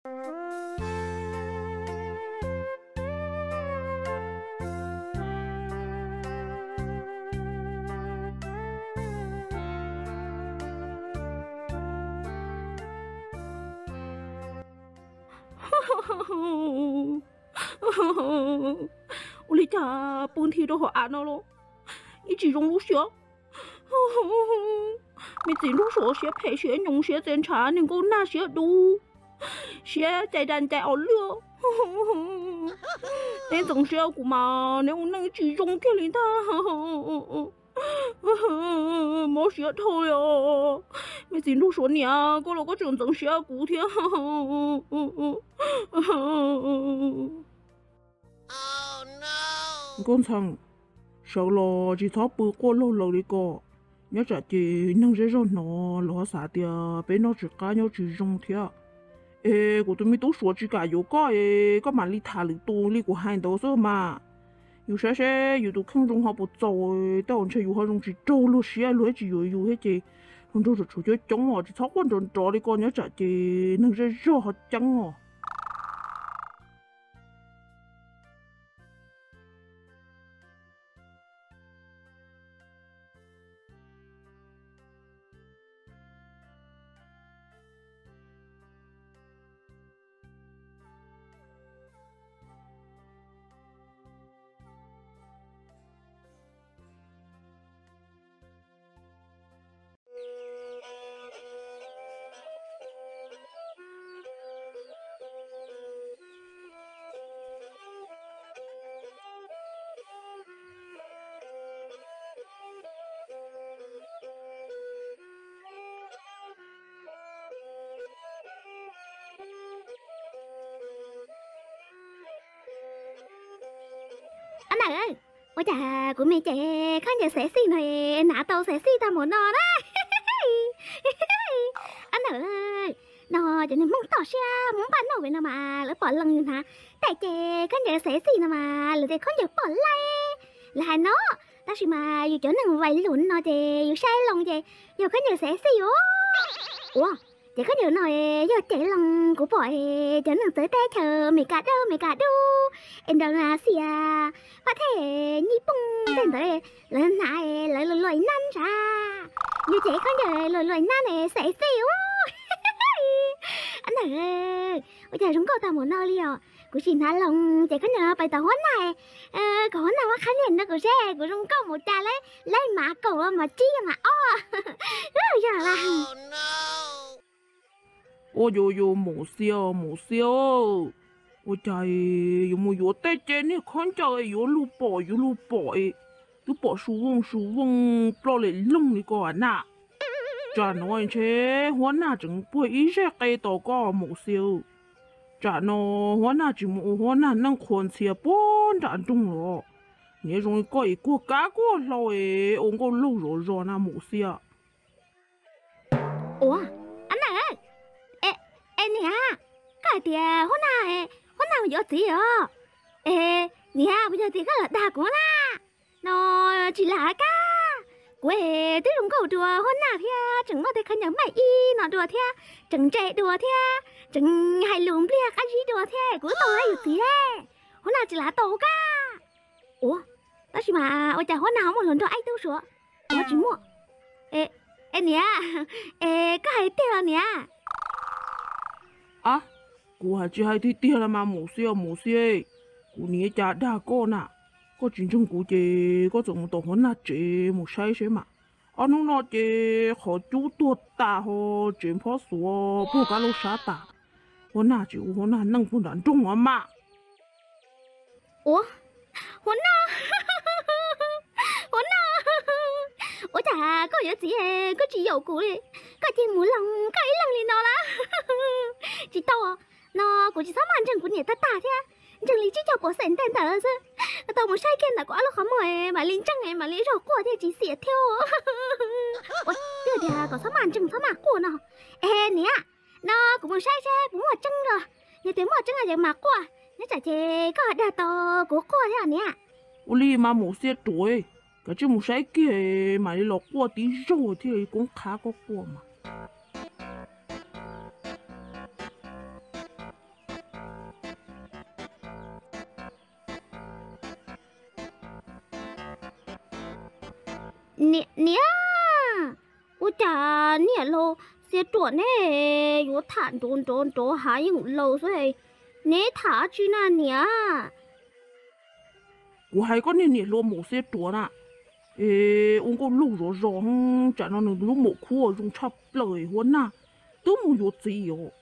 Ua li cas pw nthi rau hauv av no los yeej tsis zoo lub siab. Me txiv nraug suav siab phem siab nyoos siab txias ntshav, niag nkauj nag siab dub, siab cais das cais os lwj. Neb ntxeev siab kuv mas neb ua neej tsis zoo kiag li ntag. Mob siab dhau li os. Me txiv nraug suav niam, koj los koj tseem ntxeev siab kuv thiab. Nkauj Ntxhee, sawv los tsis txhob pw quaj laug laws li ko. Nyob tsam ces neeg zej zog hnov lawv ho xav tias peb noj tsis qab nyob tsis zoo thiab. Es kuv tus me tub suav tsis kam yuav koj es koj mam li tham lwm tus li kuv hais ntawd xwb mas. Yus saib seb yus tus kheej zoo ho puas txaus, tej zaum ntshe yus ho zoo tsis raug luag siab luag tsis yuav yus thiab ces hluas nraug tseem tshuav coob coob os, tsis txhob quaj nrov nrov li ko nyob tsam ces neeg zej zog ho ceeb os. Ab ntawm, ua cas kuv me ces khaub ncaws xav xij no hnav tau xav xij tag mus no na? Ab ntawm, no cov neeg Hmoob toj siab Hmoob npaj noj no mas lawv pom leej yus hnav tej ces khaub ncaws xav xij no mas lawv tias khaub ncaws poj laib, lawv hais no. Tab sis mas yus cov neeg vais lus no ces yus saib loo ces yog khaub ncaws xav xij os. Ua, ces khaub ncaws no yog ces loo kuv pom cov neeg txawv teb chaws Meskas dub, Meskas dub, Indonesia, Phab Thej, Nyij Pooj tej ntawd lawv hnav lawv luag luag nab sav. Yus ces khaub ncaws luag luag nab ne xav xij os. Ab ntawm, ua cas zoo nkauj tag mus no li os. Kuv sim hnav loo ces khaub ncaws pais tom huab nag, kom huab nag muab qhab niam no kuv seb kuv zoo nkauj mus cas, laib mas kaum mas tsib mas ob. Yog las. Ua yus yus Mus Xia, Mus Xia, ua cas yuav mus yuav tej ces niag khaub ncaws yuav luag pom yuav luag pom, twb pom su vooj su vooj ploj li loog li ko na. Tsam no ntshe huab nag tseem puag ib zej qe tos koj Mus Xia. Tsam no huab nag tsis mus ua huab nag neej qhuas ntxhias puag nram nroog los. Niam zoo li koj es kuag kab kuag hlau es ua nkauj laug zov zos na Mus Xia. Ua, ab ntawm, e, e niam, koj hais tias huab nag, huab nag mus yuav txiv os. E niam, puas yog tias koj los dag kuv na? No tsis lam kab, kuv twb zoo nkauj dua huab nag thiab tseem muaj tej khaub ncaws maij ib no dua thiab tseem ntse dua thiab tseem hais lus npliag qab zib dua thiab kuv tau yuav txiv. Huab nag tsis lam tau kab. Ua, tab sis mas ua cas huab nag ho muaj hluas nraug ib tug suav, kuv ho tsis muaj. E niam, e koj hais tiag los niam? A, kuv hais tsis hais tiag tiag los mas Mus Xia, Mus Xia, kuv niam cas dag koj na. Koj tsis ntseeg kuv ces koj txawm mus tom huab nag tsev mus saib seb mas. Ob hnub no ces qhov cub tuag tas ho tsev phob xuav puag kab laug sab tas. Huab nag tsis ua huab nag neej puag nram nroog os mas. Ua, huab nag, huab nag, ua cas koj yuav txiv koj tsis yaum kuv li, koj cia mus loog koj ib leeg li no lawm. Tsis tau, no kuv tsis txhob maj ntseeg kuv niam tag tag thiab, ntseeg li tsib caug puas xees ntawd xwb. Tau mus saib kiag ntawm kuv ob lub qhov muag mam li ntseeg mam li zog quaj thiaj tsis xiam thiab. Twb tias kom txhob maj ntseeg txhob maj quaj no. E niam, no kuv mus saib seb puas muaj tseeb los, yog tias muaj tseeb ces mas quaj, nyob tsam ces koj dag tau kuv quaj thiab niam. Ua li mas Mus Xia ruam, kav tsij mus saib kiag mam li los quaj tib zaug thiaj li koob qhab koj quaj mas. Niam, ua cas niam laus Xiab Ruam neb yuav tham nrov nrov nrov hav yeem laus xwb, neb tham dab tsi na niam? Kuv hais koj niag niam hluas maum Xiab Ruam na, es ua nkauj lug zov zos, tsam no nws lub maum khub zoo tshaj plaws, Huab Nag twb mus yuav txiv os,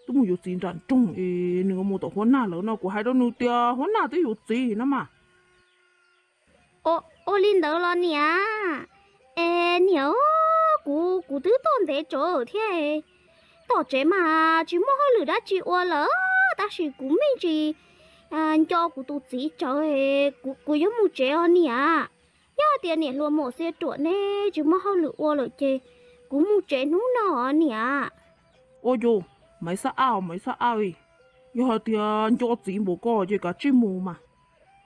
twb mus yuav txiv nram nroog es nws mus tom Huab Nag lawm no, kuv hais rau nws tias Huab Nag twb yuav txiv na mas. Ua li ntawd los niam? Es niam, kuv, kuv twb tuaj ntev tsawv thiab, tom tsev mas tsis muaj hauj lwm dab tsi ua lawm, tab sis kuv me ntsis nco kuv tus txiv tsawv, kuv yuav mus tsev os niam. Yog tias niam hluas maum Xiab Ruam neb tsis muaj hauj lwm ua lawm ces kuv mus tsev hnub no os niam. Ua cas, Maiv Xab Aj, Maiv Xab Aj, yog hais tias nco txiv npaum ko ces kav tsij mus mas.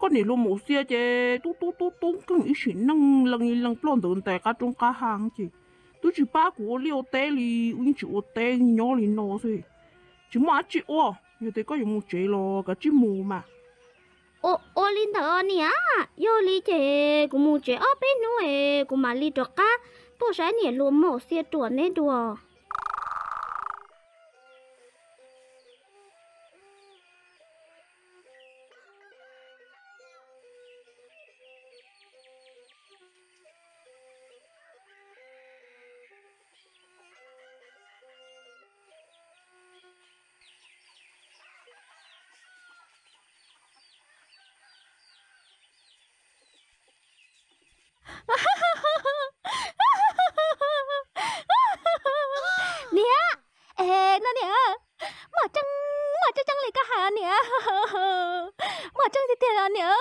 Koj niam hluas maum Xiab ces tub tub tub tub nkeeg ib sim neej leej leej ploj ntawd ntais qab roob qab hav ces twb tsis pab kuv ua liaj ua teb li, wb yeej tsis ua teb nyob li no xwb. Tsis muaj dab tsi ua, yog tias koj yuav mus tsev los kav tsij mus mas. Ua li ntawd niam, yog li ces kuv mus tsev ob peb hnub es kuv mam li rov qab tuaj saib niam hluas maum Xiab Ruam neb dua. Niam, es no niam, muaj tseeb, muaj tseeb tseeb li koj hais os niam, muaj tseeb tiag tiag os niam.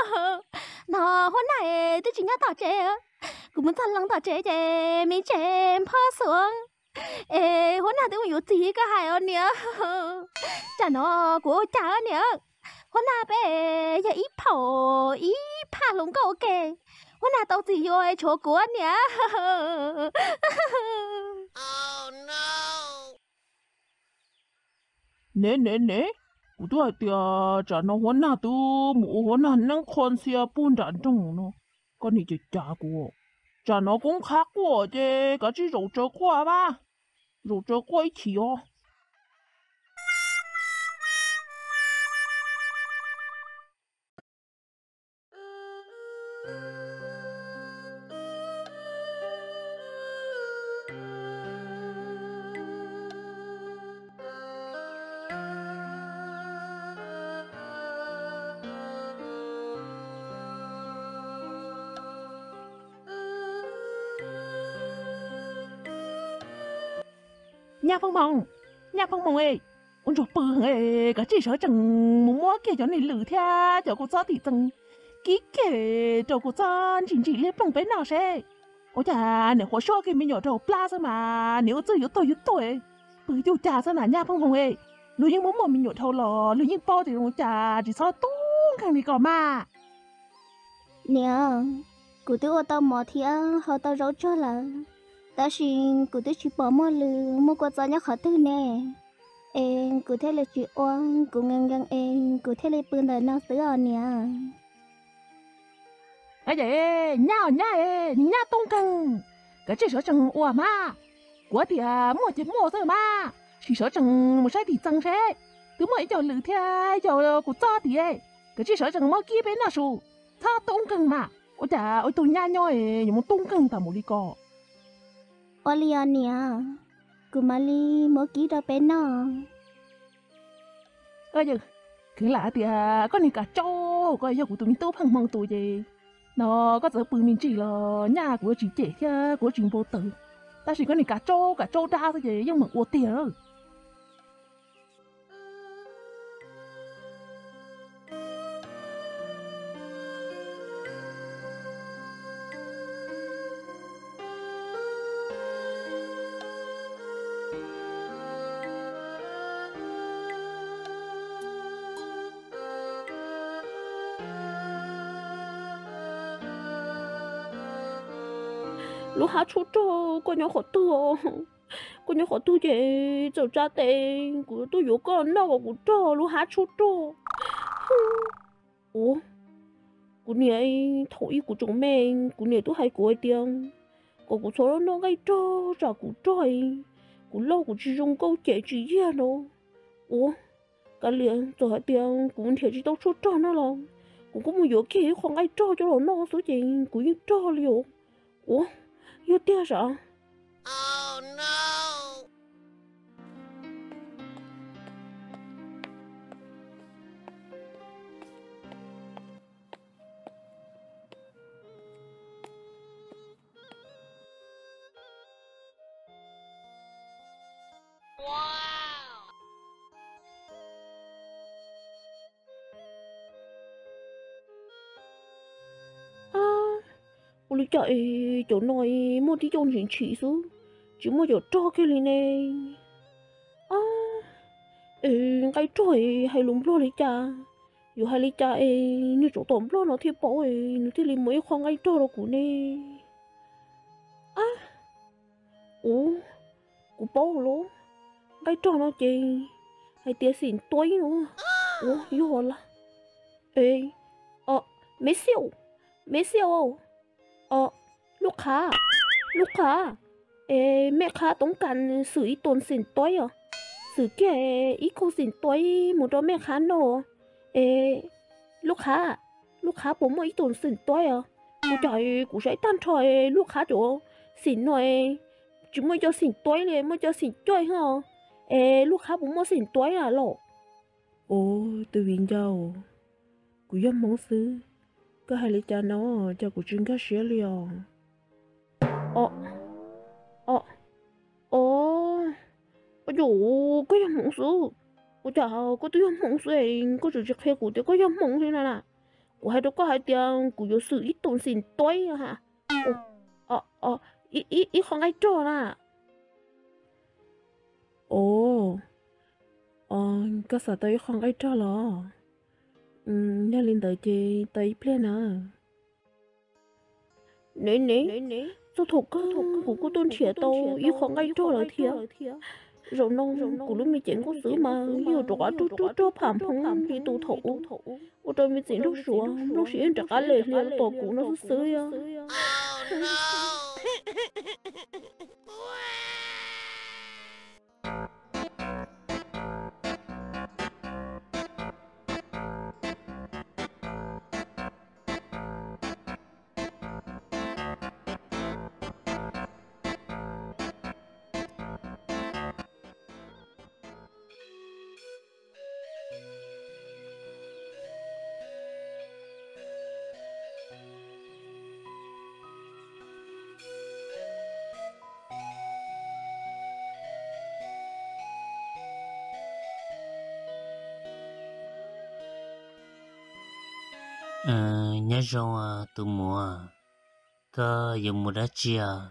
No Huab Nag twb tsis nyob tom tsev, kuv mus txog lees tom tsev ces me ntsis nphob xuav, es Huab Nag twb mus yuav txiv koj hais os niam. Tsam no kuv ua cas niam, Huab Nag peb yog ib phaum ib phaj hluas nkauj ua ke, Huab Nag tau txiv yuav tshuav kuv niam. Ne ne ne, kuv twb hais tias tsam no Huab Nag twb mus ua Huab Nag neeb qhua ntxhia puag nram nroog no, koj niam ces cav kuv. Tsam no koob qhab quaj ces kav tsij zaum tsaws quaj mas, zaum tsaws quaj ib chim os. Nyaj Phooj Moos, Nyaj Phooj Moos es, ua ntsuag pw heev es kav tsij sawv tsees mus muab kiag cov niag lwm thiab cov kua txob tim txee kib kiag rau kua txob ntsim ntsim liab ploog peb noj seb. Ua cas niam qhuav suab kiag me nyuam rau plab xwb mas niam ua txuj yuav tuag yuav tuag, pw cuj cas xwb na Nyaj Phooj Moos es. Luag yeej muaj muaj me nyuam dhau los luag yeej paub tias zoo cas tsis txhob tub nkeeg li ko mas. Niam, kuv twb ua tau mov thiab hau tau zaub tsuag lawm, tab sis kuv twb tsis pom muaj lwm muaj kua txob nyob qhov twg ne, es kuv thiaj li tsis ua, kuv nkees nkees es kuv thiaj li pw ntawm no xwb os niam. Nyab, nyab, nyab tub nkeeg, kav tsij sawv tsees ua mas. Kuv tias muaj ces muaj xwb mas, sim sawv tsees mus saib tim txee seb twb muaj ib co lwm thiab ib co kua txob tim, kav tsij sawv tsees muab kib peb noj su, txhob tub nkeeg mas. Ua cas ua ib tug nyab nyob yuav muaj tub nkeeg tas mus li ko. Ua li os niam, kuv mam li muab kib rau peb noj. Kheev lam tias koj niag kav tsaub, koj yog kuv tus me tub Pheej Hmoo tus ces no koj txawm pw me ntsis los nyaj kuv yuav tsis cem thiab kuv yuav tsis npau taws, tab sis koj niag kav tsaub kav tsaub dab xwb ces yeej meem ua tiag. Lub hab tshuaj rog, koj nyob qhov twg? Koj nyob qhov twg ces txawm tsa tes kuv tuaj yuav koj noj kom kuv rog lub hab tshuaj rog. Ua, kuv niam, thaum ub kuv tseem me, kuv niam twb hais kuv hais tias kom kuv txhob noj nqaij rog tsam kuv rog, kuv loj kuv tsis zoo nkauj ces tsis yag no. Ua, kav liam, txawm hais tias kuv nrhiav tsis tau tshuaj rog no los kuv kuj mus yuav kiag ib qho nqaij rog coj los noj xwb ces kuv yeej rog li os. Ua, yog tiag sav? Ua li cas es cov no muaj tib co ntshis ntshis xwb, tsis muaj cov rog kiag li ne? Es nqaij rog hais lus Nplog li cas? Yuav hais li cas es niag tsov tom Nplog no thiaj paub, nws thiaj li muab ib qho nqaij rog rau kuv ne? Ua, kuv paub lawm, nqaij rog no ces hais tias xim tuaib no. Ua, yog lawm. Es, me xiu, me xiu, lub qhav, lub qhav, es mej qhav toob kas xwm ib tus xim tuaib os, xwm kiag ib kaug xim tuaib mus rau mej qhav noj. Es lub qhav, lub qhav puas muaj ib tus xim tuaib os? Ua cas kuv saib tag nrho lub qhav cov xim no tsis muaj cov xim tuaib li, muaj cov xim cuaj xwb. Es lub qhav puas muaj xim tuaib na los? Ua, tus viv ncaus, kuv yog Hmoob xwb, koj hais li cas no cas kuv tsis nkag siab li os. Ua, ua, koj yog Hmoob xwb, ua cas koj twb yog Hmoob xwb koj tseem tsis qhia kuv tias koj yog Hmoob li na na? Kuv hais rau koj hais tias kuv yuav xwm ib tus xim tuaib ha, ib qho nqaij rog na. Ua, koj xav tau ib qho nqaij rog los? Yog li ntawd ces tau ib pliag na. Ne ne, txog thaum kawg kuv kuj tuaj nrhiav tau ib qho nqaij rog lawm thiab. Zaum no kuv lub me cev nkauj xwb mas yeej rov qab rog rog rog pham phoo li tus thaum ub, ua rau me txiv nraug Suav Nplooj Siav yeej rov qab lem hlias los tos kuv no xwb xwb os. Nyob zoo tus muam, koj yuav mus dab tsi os?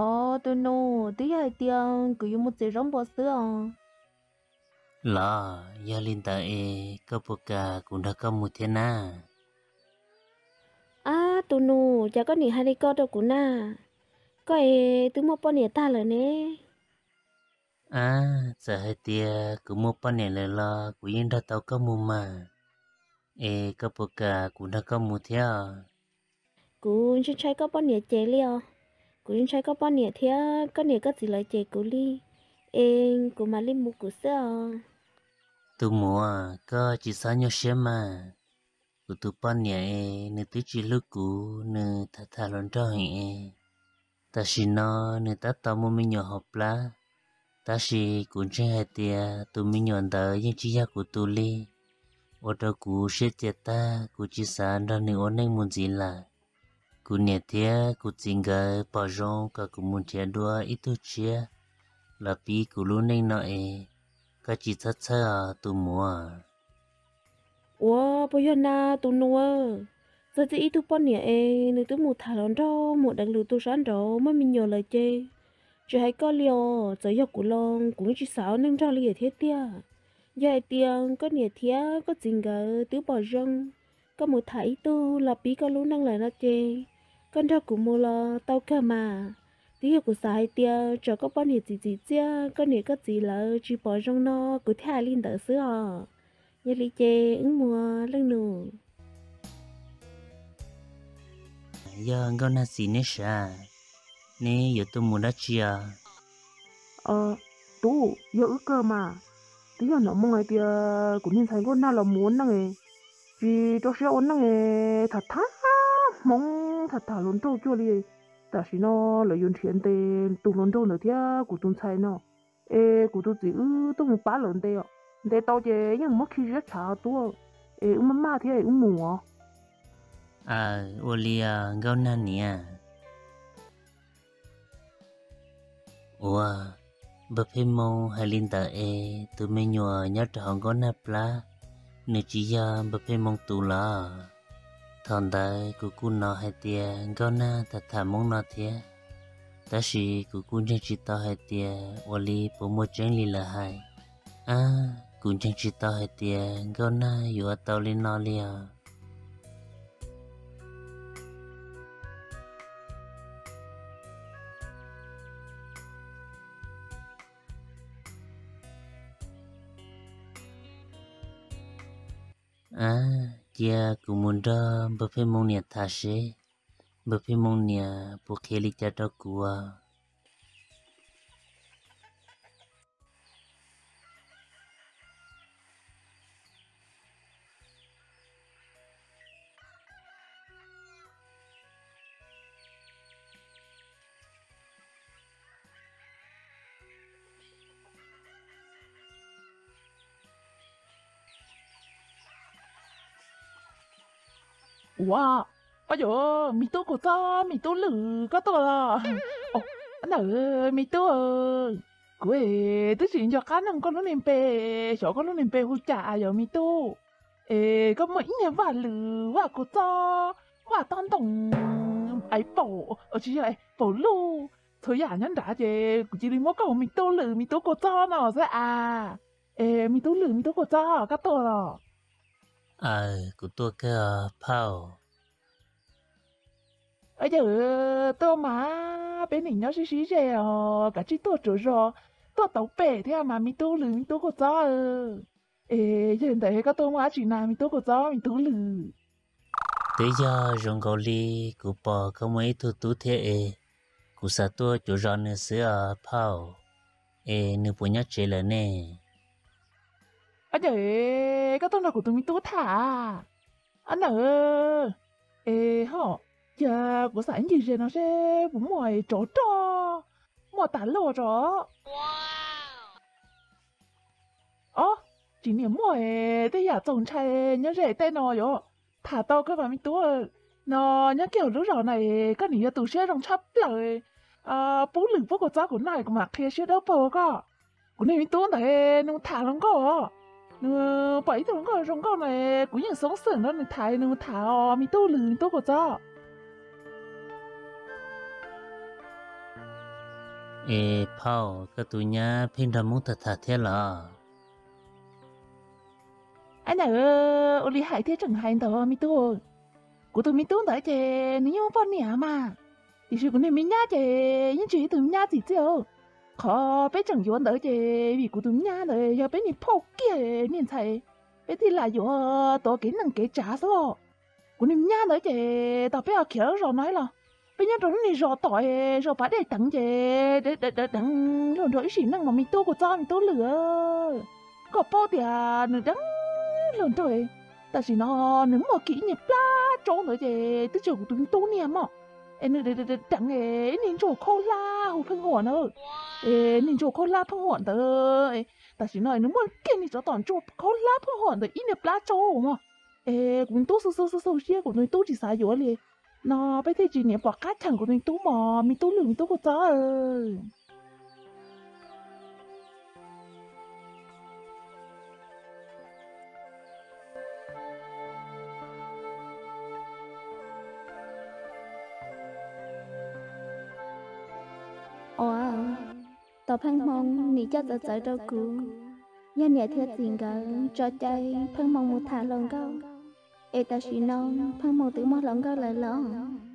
Os tus nus, twb yog hais tias kuv yuav mus txiav zaub npua xwb os. Los yog li ntawd es koj puas kam kuv nrog koj mus thiab na? Ab tus nus, cas koj nim hais li ko rau kuv na? Koj es twb muaj poj niam tag lawm ne. Ab, txawm hais tias kuv muaj poj niam lawm los kuv yeej nrog tau koj mus mas. Es koj puas kam kuv nrog koj mus thiab? Kuv ntshai ntshai koj poj niam ces li os. Kuv ntshai koj poj niam thiab koj niam koj txiv lawv ces kuv li. Es kuv mam li mus kuv xwb os. Tus muam, koj tsis txhob nyuaj siab mas. Kuv tus poj niam es nws twb tsis hlub kuv, nws tham tham hluas nraug heev es. Tam sim no nws tab tom muaj me nyuam hauv plab, tab sis kuv ntseeg hais tias tus me nyuam ntawd yeej tsis yog kuv tus li, ua rau kuv siab txias tag, kuv tsis xav nrog nws ua neej mus ntxiv lawm. Kuv niam thiab kuv txiv nkawd pom zoo kom kuv mus nrhiav dua ib tug tshiab los pib kuv lub neej no es, koj tsis txhob txhawj os tus muam. Ua, puas yog na tus nus? Txog txij ib tug poj niam es nws twb mus tham hluas nraug mus deev lwm tus sab nraud muaj me nyuam lawm ces, tsis hais koj li os, txawm yog kuv los kuv yeej tsis xav ua neej nrog li thiab tiag. Yog hais tias koj niam thiab koj txiv nkawd twb pom zoo koj mus tham ib tug los pib koj lub neej lawm no ces, koj nrog kuv mus los tau kawg mas. Twb yog kuv xav hais tias tsam koj poj niam txiv txiv txiaj, koj niam koj txiv lawv tsis pom zoo no kuv thiaj hais li ntawd xwb os. Yog li ces wb mus leej nus. Yog nkauj nag txiv neb sav, neb yuav tuaj mus dab tsi os? Tub, yog wb kawg mas. Twb yog hnov moo hais tias kuv niag ntxhais Nkauj Nag los mus ua neej, tsis rau siab ua neej, tham tham Hmoob, tham tham hluas nraug cuag li. Tam sim no lawv yuav nrhiav ntes tus hluas nraug ntawd thiab kuv tus ntxhais no, es kuv tus txiv wb tuaj mus pab lawv ntes os. Ntes tau ces yeej muab khi ziab tshav tub, es wb maj maj thiab es wb mus os. Aws, ua li os Nkauj Nag niam. Ua, npawg Pheej Hmoo hais li ntawd es tus me nyuam nyob rau hauv Nkauj Nag plab, nws tsis yog npawg Pheej Hmoo tus los? Thaum ntawd kuv kuj hnov hais tias Nkauj Nag tham tham Hmoob no thiab, tab sis kuv kuj ntseeg tsis tau hais tias ua li puas muaj tseeb li lawv hais. Ab, kuv ntseeg tsis tau hais tias Nkauj Nag yuav ua tau li no li os. Ab, cia kuv mus nrog npawg Pheej Hmoo niam tham seb npawg Pheej Hmoo niam puas qhia li cas rau kuv. Ua, yog me tub Kaum Txob, me tub Lwm koj tuaj los? Ntawm me tub, kuv twb tsis nco qab nug koj lub niag npe, xyov koj lub niag npe hu cas yog me tub. Es koj muaj ib niag Vaj Lwm, Vaj Kaum Txob, Vaj Tob Ntoo, Aiv Paum, tsis yog, Paum Luj, txhua yam nyob nrad ces kuv cia li muab koj hu me tub Lwm, me tub Kaum Txob no xwb as. Es me tub Lwm, me tub Kaum Txob, koj tuaj los? Aws, kuv tuaj kawg os phauj. Yawg, tuaj mas peb nim nyob sib sib ze os, kav tsij tuaj tsuav zog, tuaj tau pem thiab mas me tub Lwm, me tub Kaum Txob. Es yog ntawd koj tuaj muaj dab tsi na me tub Kaum Txob, me tub Lwm? Twb yog zoo nkaus li kuv pom koj muaj ib tug tub thiab es kuv xav tuaj cuav zos nws xwb os phauj. Es nws puas nyob tsev lawm ne? Ab, koj tuaj nrog kuv tus me tub tham? Ab nawb, es ho, cia kuv xam ib ncig ze no seb puas muaj tsov rog, muaj tas luaj tso. Ob, tsis niam muaj tej yam txaus ntshai nyob ze tej no yuav tham tau kawg mas me tub. No nyob kiag hauv lub zos no koj nim yog tus siab zoo tshaj plaws. Pub Lwm pub Kaum Txob kuv no kuv mam qhia siab dawb paug koj. Kuv niag me tub ntawd nws tham hluas nkauj, nws pom ib tug hluas nkauj zoo nkauj no kuv yeej xoob xwm nrog nws tham, nws tham os me tub Lwm, me tub Kaum Txob. Es phauj, koj tus nyab pheej nrog Hmoob tham tham thiab los? Ab nawb, ua li hais thiab tseem hais ntawd me tub. Kuv tus me tub ntawd ces nws yeej muaj poj niam mas, tiam sis kuv niag me nyab ces yeej tsis yog ib tug me nyab txim txiaj. Qhov peb tseem yuav ntawd ces vim kuv tus me nyab ntawd yog peb niag phauj kiag niag ntxhais, peb thiaj lam yuav tuav kev neej kev tsav xwb os. Kuv niag me nyab ntawd ces tau peb ho khiav lub zos no los, peb nyob rau lub niag zos tom zos Pas Dej Teev ces deev deev deev luag nrog ib sim neej mas me tub Kaum Txob, me tub Lwm. Koj paub tias nws deev luag nrog, tam sim no nws muaj kiag ib niag plab tsaub ntawd ces twb tsis yog kuv tus me tub niag mog. Es nws deev deev ib niag ntsuag khaub hlab hu Pheej Huam na. Es niag ntsuag khaub hlab Pheej Huam ntawd, tam sim no nws muaj kiag niag tsov tom ntsuag khaub hlab Pheej Huam ntawd ib niag plab tsaub mog. Es kuv me tub xu xu xu xu siab, kuv tus me tub tsis xav yuav li. No peb thiaj tsis niam pom qab cheem kuv tus me tub mog, me tub Lwm, me tub Kaum Txob. Ua, tos Pheej Hmoo nim coj txawv txawv rau kuv. Yog niam thiab txiv nkawd tso cai Pheej Hmoo mus tham hluas nkauj, es tam sim no Pheej Hmoo twb muaj hluas nkauj lawm los?